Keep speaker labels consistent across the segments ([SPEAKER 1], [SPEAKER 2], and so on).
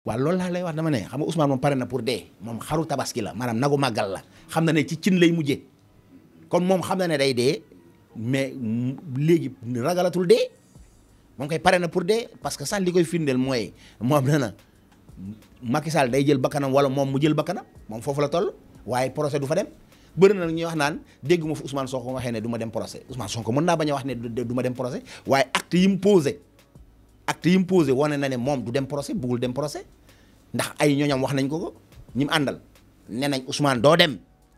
[SPEAKER 1] waaw loolu laa lay wax dama ne xam nga Ousmane moom pare na pour dee moom xaru tabaski la maanaam nagu màggal la xam na ne ci cin lay mujjee kon moom xam na ne day dee mais léegi ragalatul dee moom koy pare na pour dee parce que sax li koy firndeel mooy moom nee na Macky Sall day jël bakkanam wala moom mu jël bakkanam moom foofu la toll waaye procès du fa dem bëri na ñuy wax naan dégg ma fu Ousmane Sonko waxee ne du ma dem procès Ousmane Sonko mën naa bañ a wax ne du ma dem procès waaye acte yi mu posé wane na ne moom du dem procès buggul dem procès ndax ay ñooñam wax nañ ko ñi mu àndal ne nañ Ousmane doo dem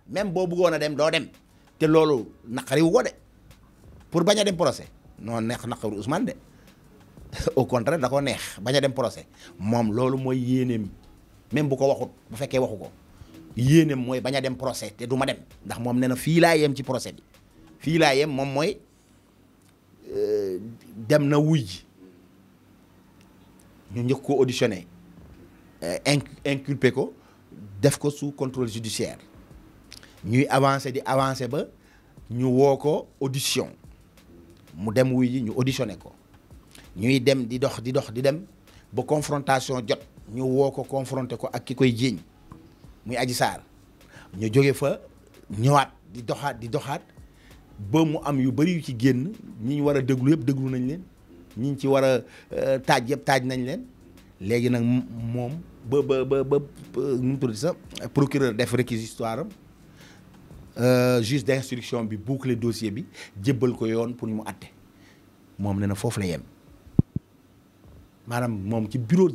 [SPEAKER 1] même boo bëggoon a dem doo dem te loolu naqariwu ko de pour bañ a dem procès non neex naqaru Ousmane de au contraire da ko neex bañ a dem procès moom loolu mooy yéeneem même bu ko waxut bu fekkee waxu ko yéeneem mooy bañ a dem procès te du ma dem ndax moom nee na fii laa yem ci procès bi fii laa yem moom mooy dem na wuy ji ñu njëkk ko auditionné inculpé ko def ko sous contrôle judiciaire ñuy avancé di avancé ba ñu woo ko audition mu dem wuy ji ñu auditionné ko ñuy dem di dox di dem ba confrontation jot ñu woo ko confronté ko ak ki koy jiiñ muy Adji Sarr ñu jóge fa ñëwaat di doxaat ba mu am yu bari yu ci génn ñi ñu war a déglu yëpp déglu nañ leen ñi ci war a taaj yëpp taaj nañ leen léegi nag moom ba nu mu tudd sax procureur def réquisitoire am juge d'instruction bi boucler dossier bi jébbal ko yoon pour ñu mu àtte moom ne na foofu la yem maanaam moom ci bureau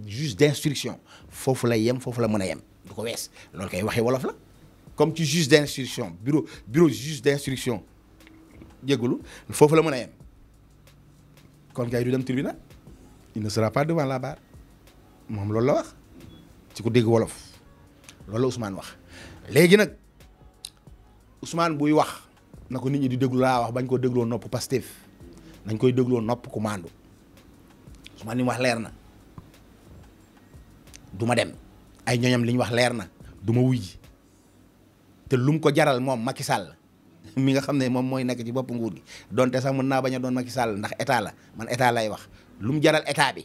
[SPEAKER 1] juge d'instruction foofu la yem foofu la mën a yem du ko wees loolu kay waxee wolof la comme ci juge d'instruction bureau juge d'instruction jégalu foofu la mën a yem kon kay du dem tribunal il ne sera pas devant la barre moom loolu la wax ci ku dégg wolof loolu la Ousmane wax léegi nag Ousmane buy wax na ko nit ñi di déglu laa wax bañ ko dégloo nopp Pastef nañ koy dégloo nopp ku maandu Ousmane li mu wax leer na du ma dem ay ñooñam li ñu wax leer na du ma wuy ji te lu mu ko jaral moom Macky Sall mi nga xam ne moom mooy nekk ci bopp nguur gi donte sax mën naa bañ a doon Macky Sall ndax état la man état lay wax lu mu jaral état bi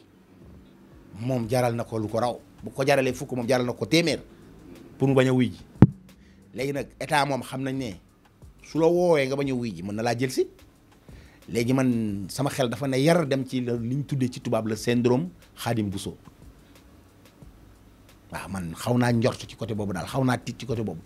[SPEAKER 1] moom jaral na ko lu ko raw bu ko jaralee fukk moom jaral na ko téeméer pour mu bañ a wuy ji léegi nag état moom xam nañ ne su la woowee nga bañ a wuy ji mën na laa jël si léegi man sama xel dafa ne yar dem ci li ñu tuddee ci tubaab la syndrome Khadim Bousso waaw man xaw naa njort ci côté boobu daal xaw naa tiit ci côté boobu